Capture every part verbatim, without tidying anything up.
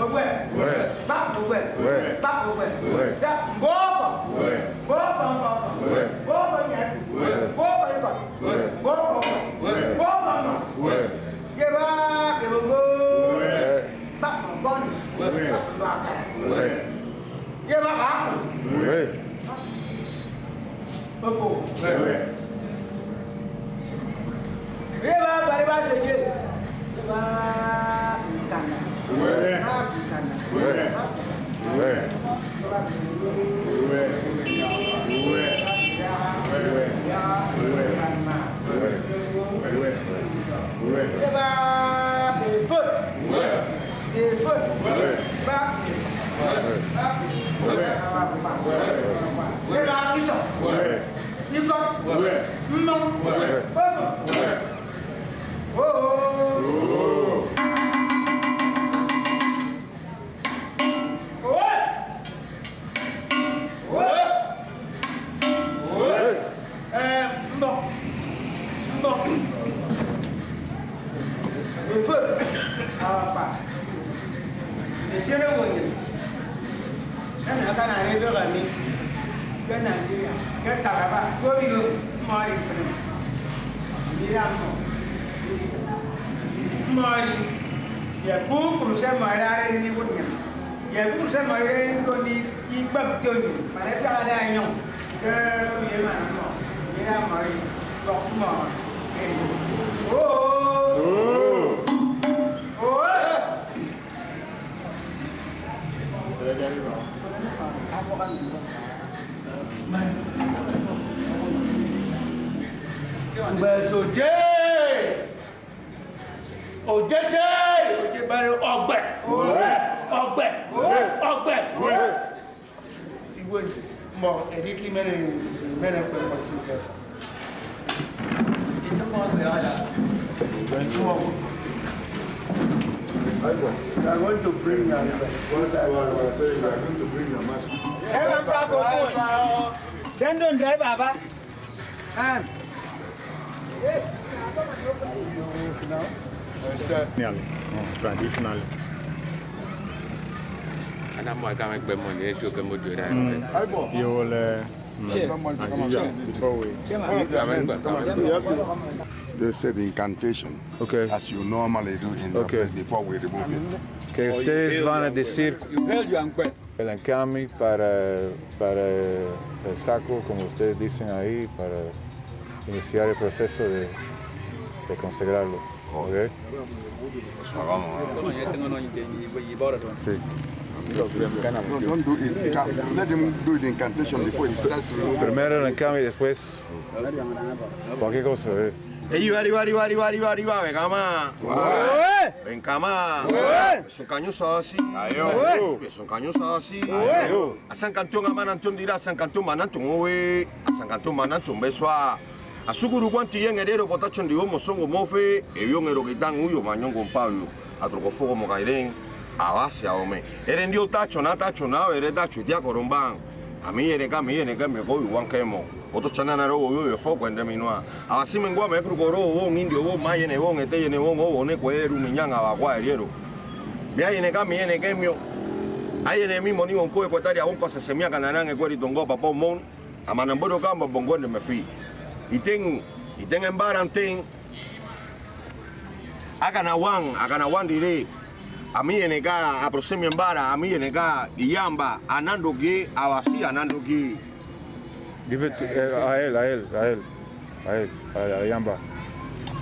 Uwem. Uwem. Bak uwem. Uwem. Bak uwem. Uwem. Ya, mbọkọ. Uwem. Mbọkọ, mbọkọ. Uwem. Mbọkọ nyan. Uwem. Mbọkọ ikọt. Uwem. Mbọkọ uwem. Uwem. Mbọkọ ọnọ. Uwem. Ye ba ke bo. Uwem. Bak mbọni. Uwem. Bak akara. Uwem. Ye ba ba ko. Uwem. Opo. Uwem. Eba bari ba se ye. Eba kana. Uwe. Ba kana. Uwe. Uwe. Uwe. Uwe. Uwe. Uwe. Uwe. Eba before. Uwe. Before. Uwe. Ba. Uwe. Ba. Uwe. Eba bishop. Uwe. Ikọ. Uwe. Mmọnwụ. Uwe. Ofu. Uwe. Oo. Oo. Oe! Oe! Oe! Ee, mbọ. Mbọ. Efe. Apa. Esiene wonye. Emi akanare edọk emi ke Nigeria, ke Calabar, ke Obio, mmọ edi mfịn. Nigeria mmọ. Mmọ edi. Ye kpukpru se mmọ ẹdade emi iwụt nnyịn. Ye kpukpru se mmọ ẹdade emi ikpep ke onyụñ, man ẹfiak ada ẹnyụñ ke onyụñ emana mmọ. Ida mmọ edi, kpọk mmọ. Oh! Oh! Oh! Mgbe soje! Ojete! Ojebare ọgbe! Ọgbe! Ọgbe! Igwe mmọ ediki mene mene kwe mkpọsi nke. I want to bring your, what I was saying, you are going to bring your mask. Then don't drive, Baba. Traditionally. Oh, traditionally. Ana mwa kama ekpe moni, esio ke moto da. Mm. You will, uh, mm, as usual, before we. Come on, come on. They said incantation, okay, as you normally do in the, okay, place before we remove it. Que ustedes van a decir el encami para, para el saco, como ustedes dicen ahí, para iniciar el proceso de, de consagrarlo. ¿Ok? Sí. No, don't do it. Inca-, let him do the incantation before he starts to remove it. Primero el encami, después cualquier cosa, ¿eh? Eyi wari wari wari wari wari wa wekama. Wekama. Besunkanyo sọọsi. Ayo. Besunkanyo sọọsi. Ayo. Asankanto amana nto ndira asankanto mana nto owe. Asankanto mana nto mbeswa. Asukuru kwanti yen edero botacho ndiwo mosongo mofe. Eyo ngero gidang uyo manyongo mpa uyo. Atroko fogo moga iren. Awasi awome. Ere ndi otacho na tacho na ere tacho diakoro mbang. Ami yene ka mi yene ka mi ko iwan kemo. Oto chana na ro oyo yo fo kwende minua. Awasi mengwa me kru koro o ngindi o ma yene o ngete yene o ngo ne kweru minyanga wa kwa eriero. Mi ayene ka mi yene ke mio. Ayene mi moni won ko ekwetari awon ko sese mi akana nange kweri dongo papa mon. Amana mbodo ka mbo bongo ne mefi. Iteng, iteng embara nteng. Akana wan, akana wan dire. Ami yene ka aprosemi embara, ami yene ka iyamba, anando ge, awasi anando ge. Give it to, eh, a él, a él, a él, a él, a, a Yamba.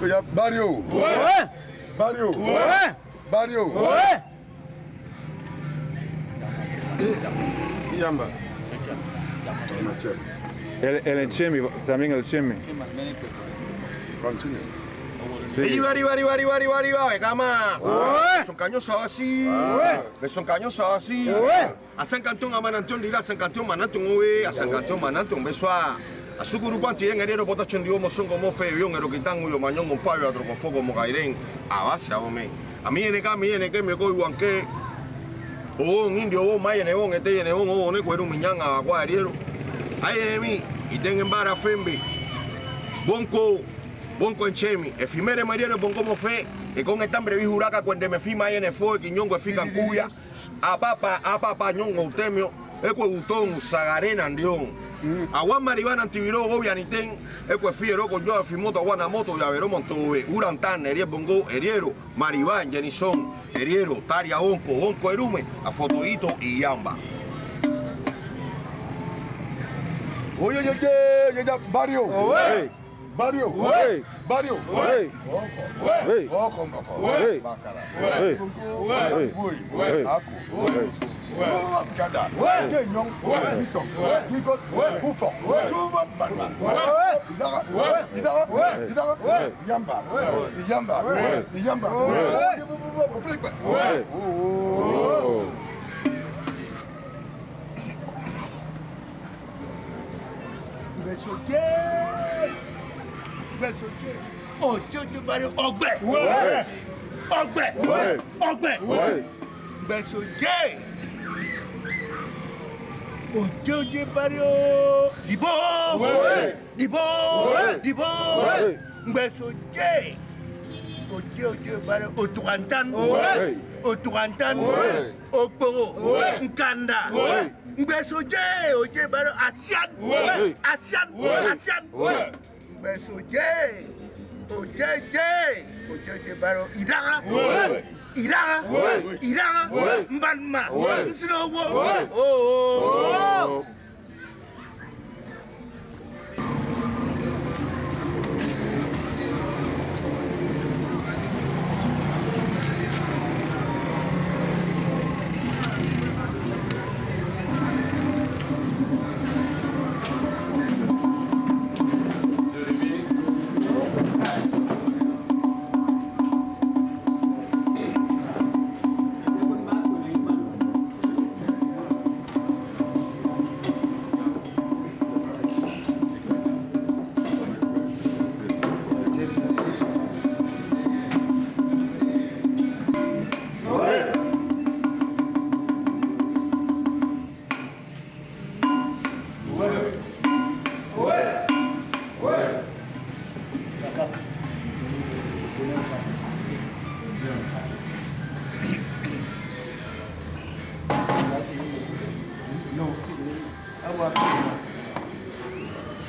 Oya, Barrio. Oe! Barrio. Oe! Barrio. Oe! Yamba. El, el Nchemi, también el Nchemi. Continue. Sí. Iwa, iwa, iwa, iwa, iwa, iwa, kama. Oe! Besunkanyo sọọsi. Oe! Besunkanyo sọọsi. Oe! Asankanto amana nto ndira asankanto mana nto owe, asankanto mana nto mbeswa. Asukuru kwanti yen edero botacho ndiwo mosongo mofe, yo ngero gidang uyo manyongo mpa uyo atroko fogo moga iren. Awasi awome. Ami yene ka mi yene ke mi ko iwan ke. O ngindi o ma yene o ngete yene o ngo ne kweru minyanga wa kwa eriero. Ayene mi, iteng embara fembe. Bonko, bonko Nchemi, efimere mariero bonko mofe. Ekọñ etambre wihi ura ka kwendeme fi ma yene fo eki nyongo fi kan kuya. Apapa, apapa nyongo utemio. Ekwe utong usagare na ndiong. Awa mari wana ntiwiro ogo wianiteng. Ekwe fi ero ko jo fi moto wana moto ya ero monto we. Ura ntan eri ebongo eri ero. Mari wa njeni song eri ero. Tari awonko, wonko erume. Afoto ito iyamba. Oye, ye, ye, ye, ye, barrio. Owe. Barrio. Hey. Barrio. Hey. Oko. Hey. Oko mboko. Hey. Bakara. Hey. Hey. Bui. Hey. Aku. Hey. Jada. Hey. Kenyong. Hey. Kisong. Hey. Kikot. Hey. Kufok. Hey. Chuba bana. Hey. Idaga. Hey. Idaga. Hey. Idaga. Hey. Iyamba. Hey. Iyamba. Hey. Iyamba. Hey. Hey. Hey. Oh. Mgbe soje. Mgbe soje. Ojo ojo bare ogbe. Ogbe. Ogbe. Mgbe soje. Ojo ojo bare o. Dibo. Dibo. Dibo. Mgbe soje. Ojo ojo bare otugantan. Otugantan. Okpoho. Nkanda. Mgbe soje, oje baro asian. Asian. Asian. Mgbe soje, oje je, oje je baro idaha. Idaha. Idaha. Mbanma. Nsinowo. Oh.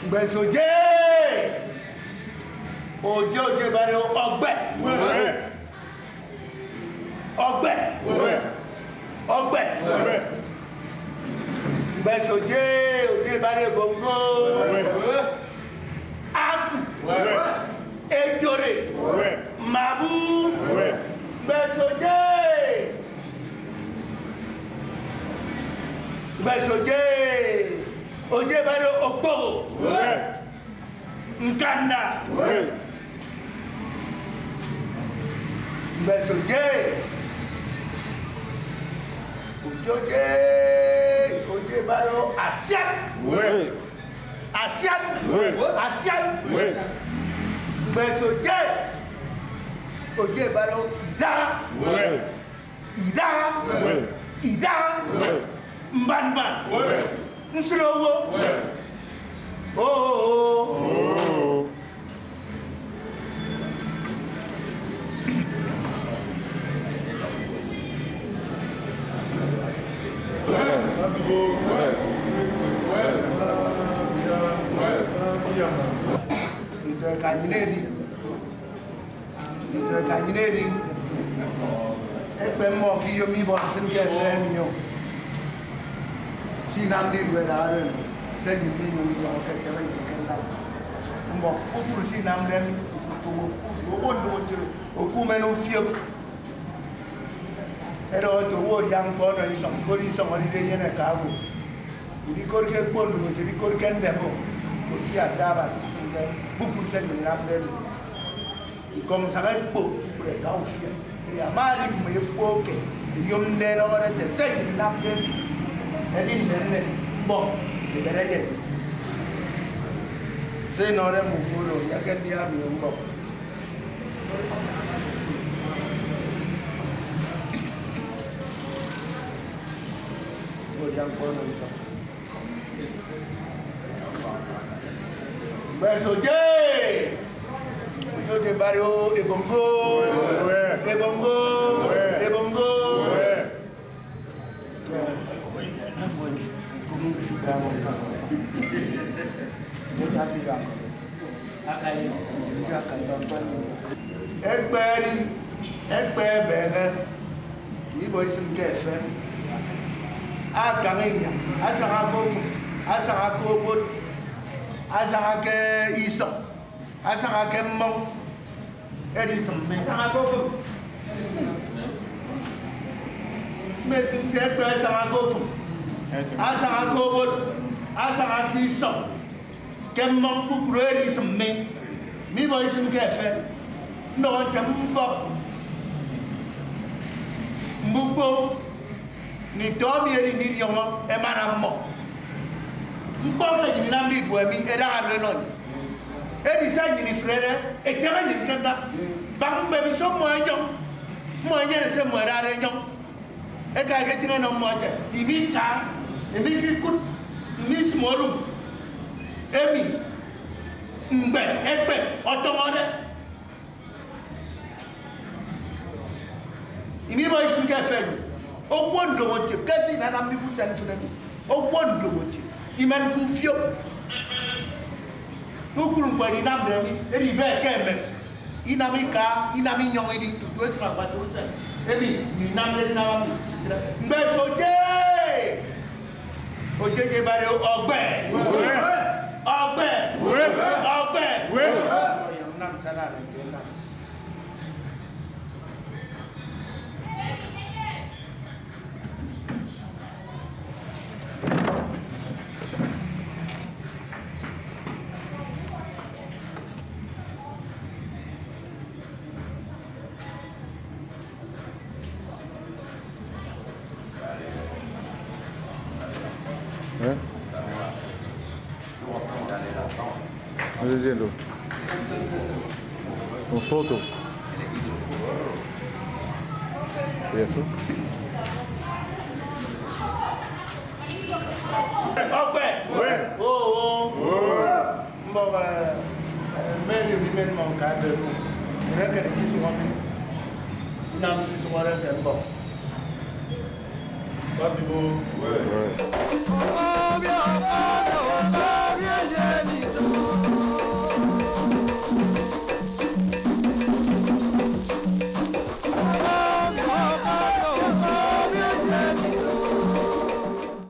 Mgbe soje oje oje bare ogbe. Ogbe. Ogbe. Mgbe soje oje bare bongo. Aku. Etore. Mabu. Mgbe soje. Mgbe soje. Oje bare okpoho. Nkanda. Mgbe soje. Oje oje. Oje baro asian. Asian. Asian. Mgbe soje. Oje baro idaha. Idaha. Idaha. Mbanban. Nsrowo. Oh, oh, oh. Nte ka nnyịn edi. Ntre ka nnyịn edi ekpe mmọ ke iyom ibọrọ nsịn ke efe emi o. Se inamde iduede oro emi, se nnyịn minyụñ idiọñọke ekeme nnyịn ke ndap mbọk kpukpru se inamde mi, owo ndomokiet oku umen ufiop. Ẹdọhọ ete owo adian ñkpọ ọnọ isọñ, koro isọñ ọdide enyene eka owo. Idikotke kpon ndomokiet, ikotke ndem o, koro fi ata Abasi isịnde kpukpru se nnyịn inamde mi. Ikọñ nsaña ikpo kpukpru eka ufien. Edi ama edi mme ekpo ke eyomde edọhọde ete, se nnyịn inamde edi nnennen mbọk ibere ye se inọde mme uforo, yak ndian mi mbọk. Odian ñkpọ ọnọ ikọ. Mgbe soje, soje barrio ebongo. Ebongo, ebongo. Ekperi, ekpe ebehe, ibọ isịn ke efe. Akañ inya, asaña ke ofụm, asaña ke obot, asaña ke isọñ, asaña ke mmọñ, edisịm mi. Asaña ke ofụm. Mmetịñ ke ekpe asaña ke ofụm, asaña ke obot, asaña ke isọñ, ke mmọñ kpukpru edisịm mi. Mibọ isịn ke efe, ndọhọ nte mbọk mbukpo. Nditọ mi edi ndidiọñọ emana mmọ. Ñkpọ eke nnyịn inamde iduọ emi ẹdaha do ẹnọ nnyịn. Edi se nnyịn ifrede, ekem nnyịn ke nnam. Baña mbemiso mmọ ẹnyọñ, mmọ ẹnyene se mmọ ẹdade ẹnyọñ. Eka eketịñ ẹnọ mmọ ete, imi ka, emi ikikụt mme isịm oduñ emi mgbe ekpe ọtọñọde. Ini ibọ isịn ke efen, okwo ndomokiet ke se inanam mi ke usen mfịn emi. Okwo ndomokiet, imen ke ufiop. Kpukpru ñkpọ emi inamde mi, edi ibe ke emem. Inam ika, inam inyọñ idi, tutu esịm akpatre usen emi mi inamde edinam mi. Mgbe efe oje, oje je ebare ọgbe. Ọgbe. Ọgbe. Nam salary, nam. Eh? What is it, though? A photo. Yes, sir. Ọkpẹ. Oh, oh. Mbọk, eh, eh, mme emi men mọ ka ebe. Ere ke ni isu wami. Nam si isu wale ke mbọk. What people?